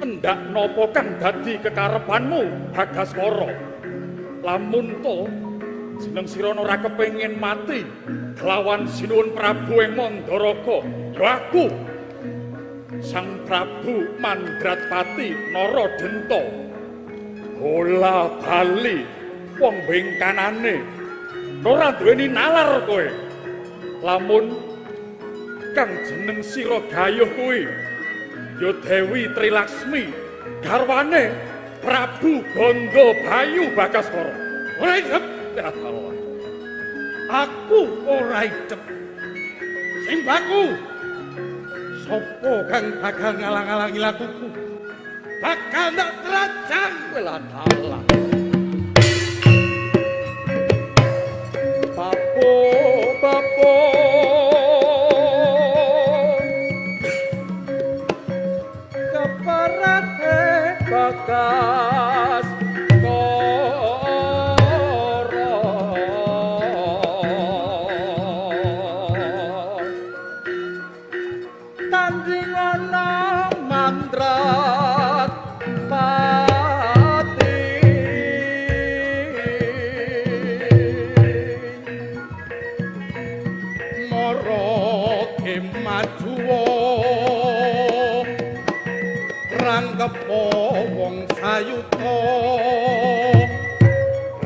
Endak napa kang dadi kekarepanmu, Bagaskara? Lamun to jeneng sira ora kepengin mati kelawan Sinuwun Prabu ing Mandaraka, ya aku Sang Prabu Mandratpati Naradenta. Bola bali wong bengkanane ora duweni nalar kowe. Lamun kang jeneng sira gayuh kuwi ya Dewi Trilaksmi garwane Prabu Gandha Bayu Bagaskara. Ora idep. Aku ora idep. Simbaku. Sopo kang bakal ngalang-alangi lakuku? Bakal ndak terajang. Welah dalah. Bapo, bapo. Keparate bagas koro. Tandingana Mandrat Pati. Mara kemajuwa rangkepo wong sayuta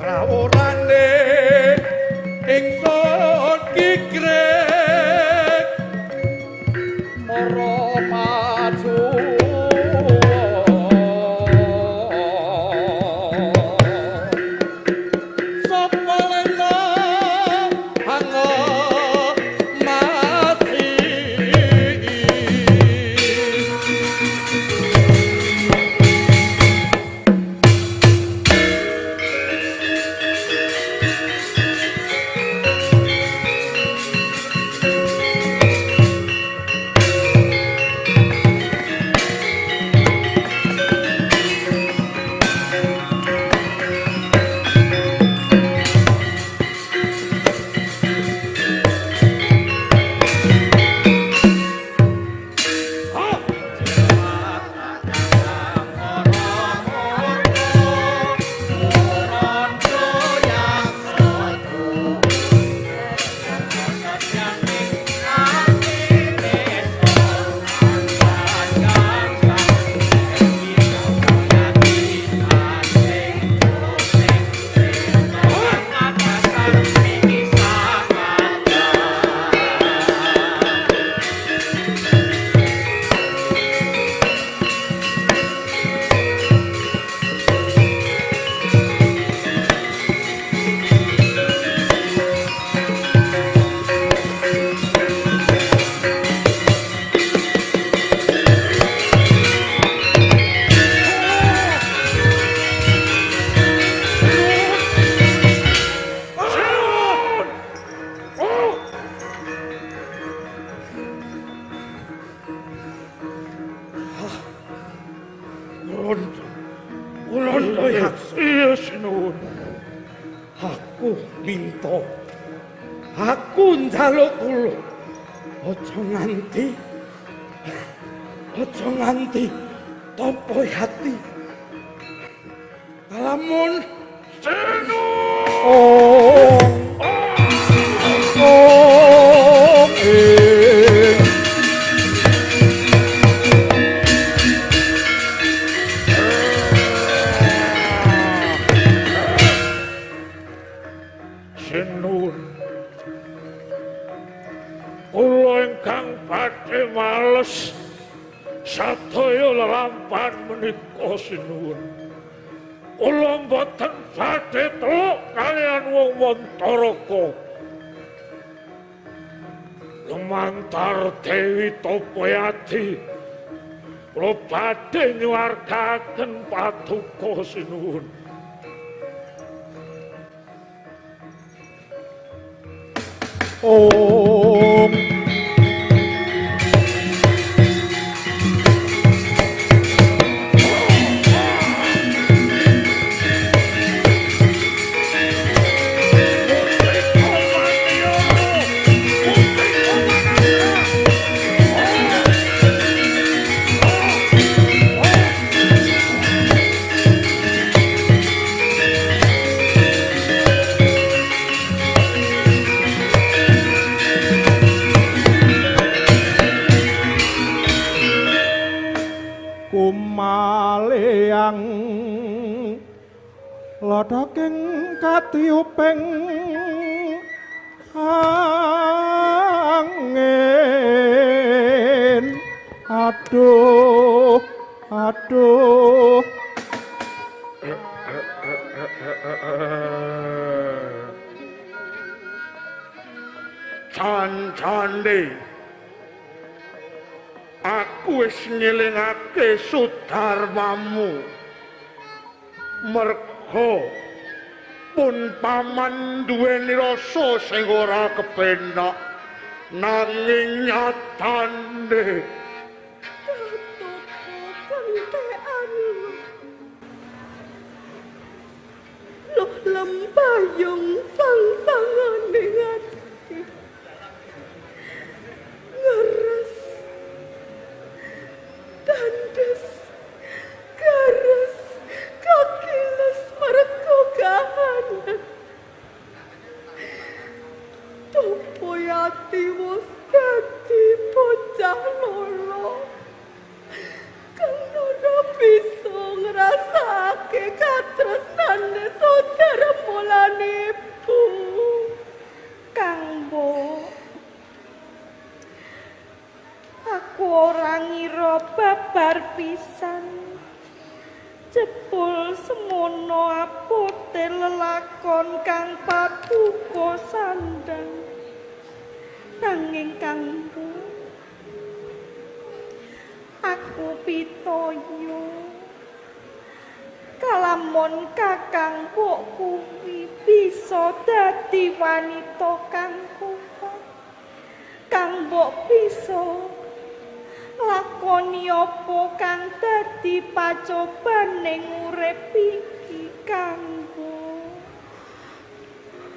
rawurane ingsun kikrek. Mara majuwa sapa lena hangemasi. Iya sinuwun. Aku minta, aku njaluk tulung. Aja nganti, aja nganti topo hati. Kalamun Sinuwun. Oh, oh, eh. Sinuwun. Kula ingkang badhe males sadaya lelampahan menika sinuwun. Kula mboten badhe teluk kaliyan wong Mantaraka. Lumantar Dewi Topayati kula badhe nyuwargaken paduka sinuwun. Om. Oh! Kumaleang lodhoking katiyuping angin. Aduh aduh. Can-cande aku wis ngelingake sudarmamu merga pun paman duweni rasa sing ora kepenak nanging nyatane loh lembayung sang-sangane ati ngeres tandes gares kakiles mergo kahanan. Topoyati wis dadi bocah lolo kang ora bisa ngrasake katresnane saudara mulane ibu. Kang Mbok, aku ora ngira babar pisan. Jebul semono abote lelakon kang paduka sandang. Nanging Kang Mbok, aku pitoyo kalamun kakang mbok kuwi bisa dadi wanita kang kuat. Kang mbok bisa lakoni apa kang dadi pacobaning urip iki Kang mbok.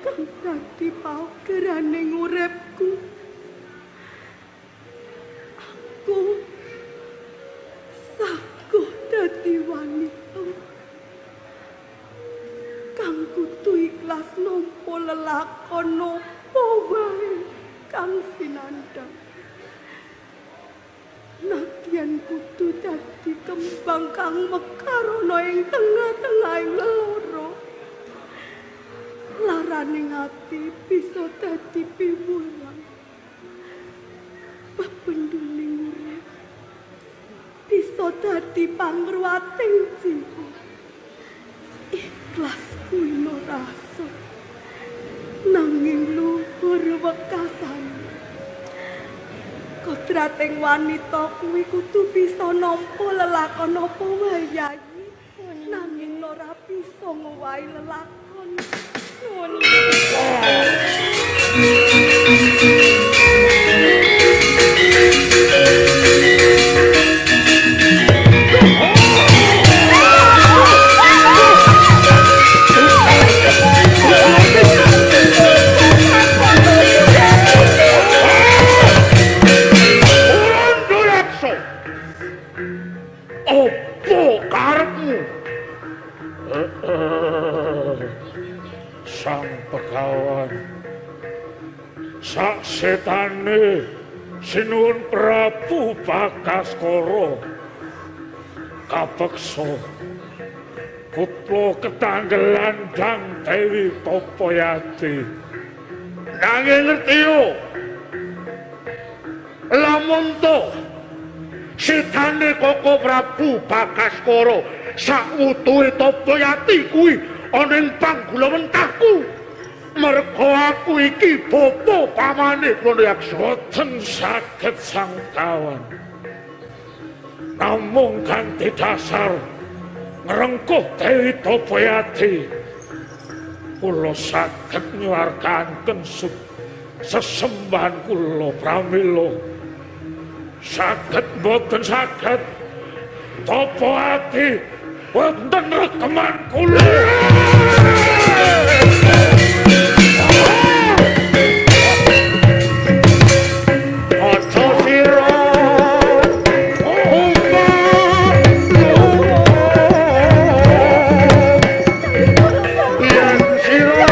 Kang dadi paugerane uripku, aku saguh dadi wanita kang kudu ikhlas nampa lelakon apa wae kang sinandhang. Nadyan kudu dadi kembang kang mekar ana ing tengah-tengahing leloro. Laraning ati bisa dadi piwulang. Pependuning urip bisa dadi pangruwating jiwa. Ikhlas kuwi rasa nanging luhur wekasane. Kodrating wanita kuwi kudu bisa nampa lelakon apa wae Yayi, nanging ora bisa ngowahi lelakon. Nuwun. Opo karepmu? Sang Begawan, sak setane Sinuwun Prabu Bagaskara kapeksa kutla ketanggelan dang Dewi Topayati. Nanging ngerti yo, lamun to setane Koko Prabu Bagaskara sakwutuhe Topayati kuwi ana ing panggulawentahku, merga aku iki bapa pamane Klondyaksa. Boten saged sang kawan, namung kanthi dasar ngrengkuh Dewi Topayati kula saged nyuwargaken sesembahan kula pramila. Saged boten saged Topayati wonten rekeman kula. Aja sira yen sira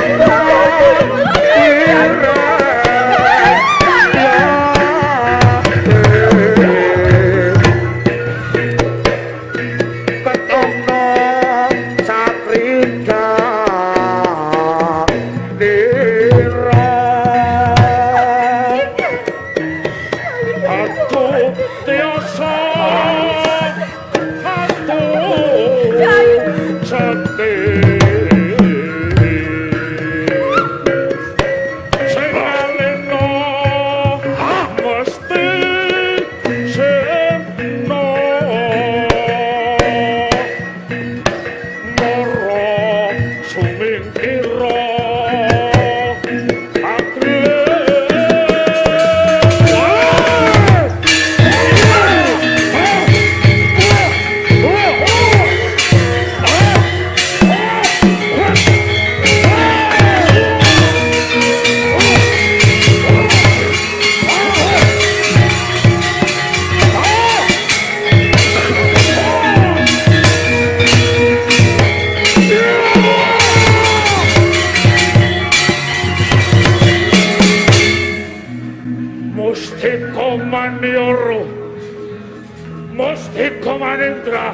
Mustika Manindra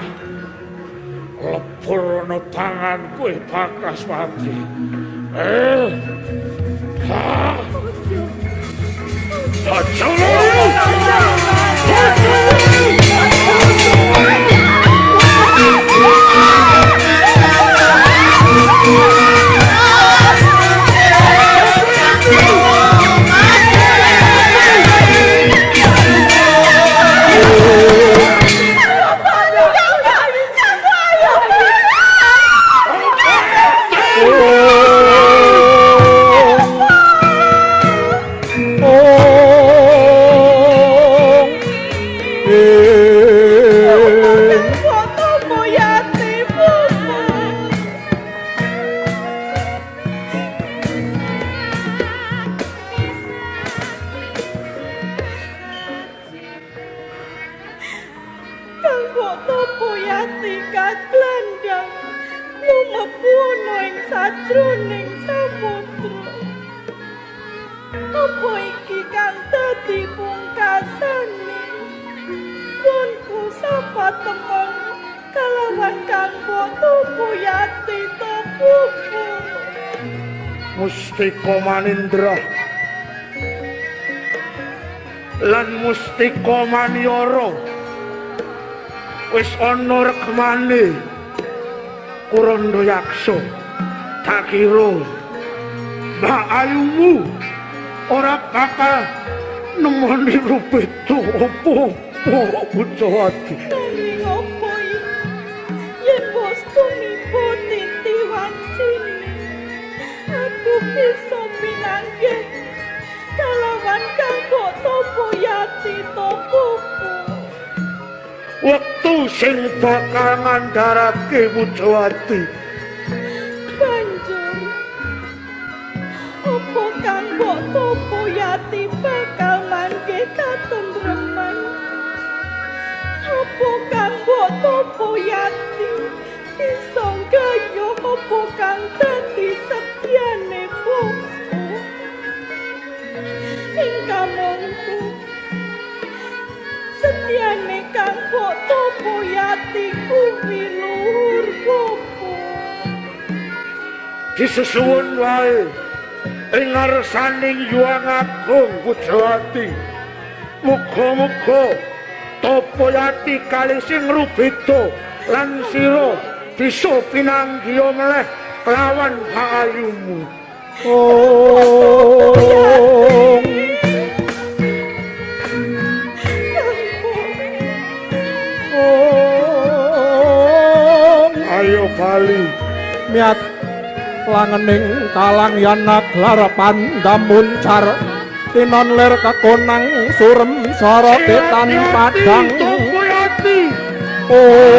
lebur ana tanganku bakas mati. Ha. Aja. Mustika Manindra lan Mustika Manyara wis ana rekmane Kuranda Yaksa. Tak kira Mbak Ayumu ora bakal nemoni rupita apa-apa Pujawati. Nanging apa yen wis tumiba titi wancine aku bisa pinanggih kalawan kang mbok topo yati topoku. Wektu sing bakal ngandharake Pujawati. Banjur opo kang mbok topo yati bakal mangke katentreman? Opo kang mbok topo yati bisa gayuh opo kang dadi setyane bopo? Ing kamangka setyane kang mbok topo yati kuwi luhur bopo. Disesuwun wae ing ngarsaning Hyang Agung Pujawati. Muga-muga topo yati kalih sing rubeda lan sira bisa pinanggiya meleh kelawan Ayumu. Ong. Ong. Ayo bali. Miat langening kalang yanaglar pandamuncar tinon lir kekonang surem sorote tan padang. Topo yati. Ong.